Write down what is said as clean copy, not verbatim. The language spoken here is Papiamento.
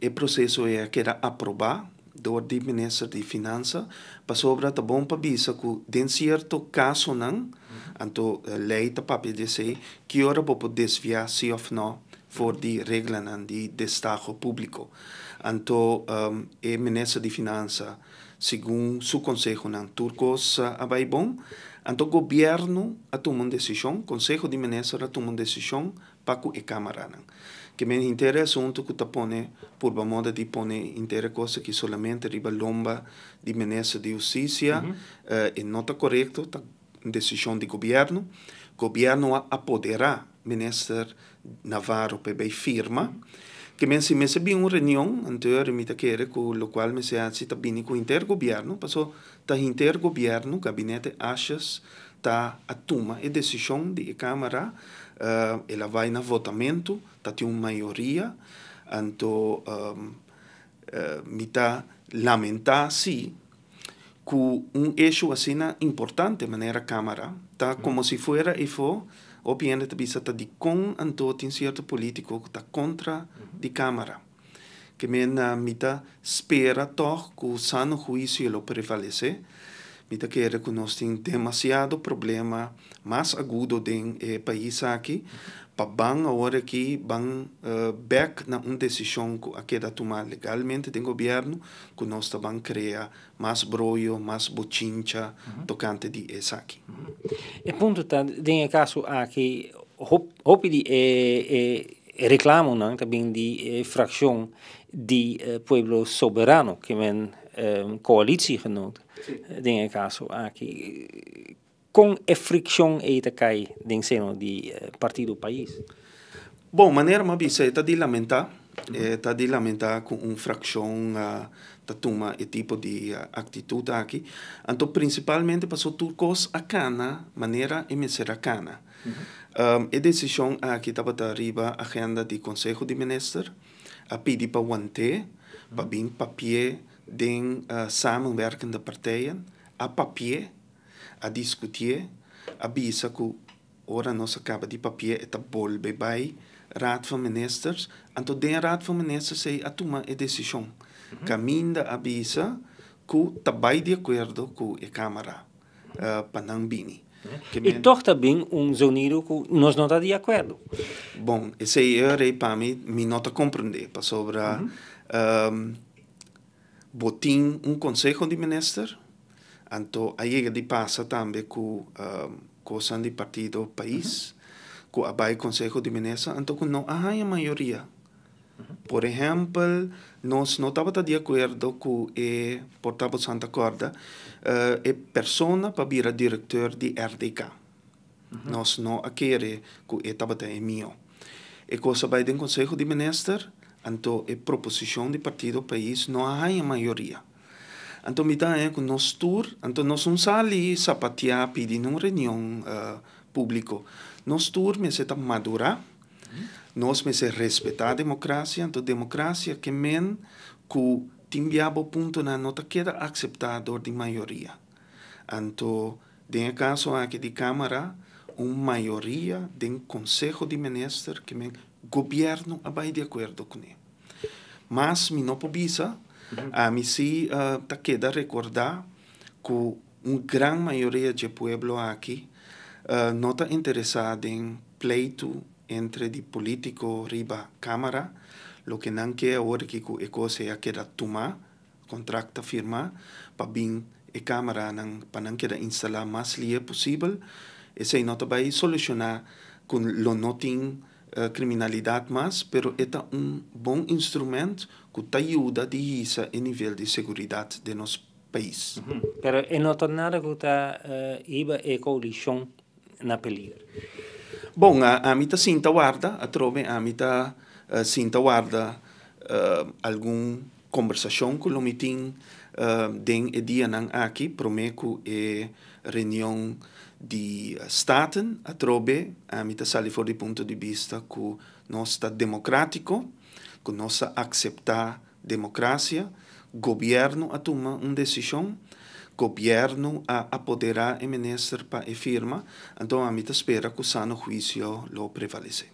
E proseso ei a keda aprobá dor di minister di Finansa, pasobra ta bon pa bisa ku den sierto kasonan, anto lei ta papia di esei, ki ora bo por desviá si òf nò for di reglanan di destaho públiko. Anto e minister di Finansa, segun su konsehonan tur kos a bai bon. Anto gobièrnu a tuma un desishon, Konseho di Minister a tuma un desishon pa ku e kámaranan. Ke men henter e asuntu ku ta pone purba moda di pone henter e kos aki solamente riba lomba di Minister di Hustisia, e no ta korekto, ta un desishon di gobièrnu. Gobièrnu a apoderá Minister Navarro pa e bai firma. Ke men si mester bin un reunion, anto mi ta kere ku lokual mester hasi ta bini ku henter gobièrnu, paso ta henter gobièrnu, Gabinete Asjes, ta a tuma e desishon di e Kámara, el a bai na votamentu, ta tin un mayoria, anto mi ta lamentá si ku un eshu asina importante manera Kámara ta komo si fuera efo, hopi hende ta bisa ta dikon anto tin sierto polítiko ku ta kontra di Kámara. Ke men mi ta spera tòg ku sano huisio lo prevalesé. Mi ta kere ku nos tin demasiado problema mas agudo den e pais aki pa ban awor aki ban bèk na un desishon ku a keda tumá legalmente den gobièrnu ku nos ta ban krea mas broyo, mas bochincha tokante di esaki. E punto ta den e kaso aki hopi di e reklamonan ta bin di e frakshon di Pueblo Soberano, ke men koalitiegenoot den e kaso aki. Kon e frikshon ei ta kai den seno di Partido Pais? Bon, manera mi a bisa e ta di lamentá. E ta di lamentá ku un frakshon ta tuma e tipo di aktitut aki. Anto prinsipalmente pasobra tur kos a kana manera e mester a kana. E desishon aki tabata riba agenda di Konseho di Minister. A pidi pa want'é pa bin papi'é den samenwerkende partijen. A papi'é. A diskutié, a bisa ku ora nos a kaba di papié e ta bolbe bai Raad van Ministers, anto den Raad van Ministers ei a tuma e desishon. Kaminda a bisa ku ta bai di akuerdo ku e Kámara pa nan bini. I tòg ta bin un zonido ku nos no ta di akuerdo. Bon, esei e rei pa mi, mi no ta komprendé pasobra bo tin un Konseho di Minister, Anto a yega di pasa tambe ku kosnan di partido pais ku a bai Konseho di Minister anto ku no a haña mayoria. Por ehèmpel, nos no tabata di akuerdo ku e por ta bo Santa Kòrda e persona pa bira direkteur di RDK. Nos no a kere ku e tabata e mihó. E kos a bai den Konseho di Minister anto e proposishon di partido pais no a haña mayoria. Anto mi ta haña ku nos tur, anto nos un sali sapatiá pidi nun reunion públiko. Nos tur mester ta madurá, nos mester respetá demokrasia, anto demokrasia ke men ku tin bia bo puntonan no ta keda akseptá dor di mayoria. Anto den e kaso aki di Kámara, un mayoria den Konseho di Minister ke men gobièrnu a bai di akuerdo kuné. Mas mi no por bisa, ami si ta keda rekordá ku un gran mayoria dje pueblo aki no ta interesá den pleitu entre di polítiko riba kámara. Loke nan ke awor aki ku e kos ei a keda tumá, kontrakt ta firmá pa bin e kámaranan pa nan keda instalá mas lihe posibel. Esei no ta bai solushoná ku lo no tin kriminalidat mas, pero e ta un bon instrument ku ta yuda di hisa e nivel di seguridat den nos pais. Pero e no ta nada ku ta hiba e koalishon na peliger. Bon, ami ta sinta warda, atrobe ami ta sinta warda algun kombersashon ku lo mi tin den e dianan aki promé ku e reunion di Staten. Atrobe ami ta sali for di punto di bista ku nos ta demokratiko, ku nos ta akseptá demokrasia. Gobièrnu a tuma un desishon, gobièrnu a apoderá e minister pa e firma, anto ami ta spera ku sano huisio lo prevalesé.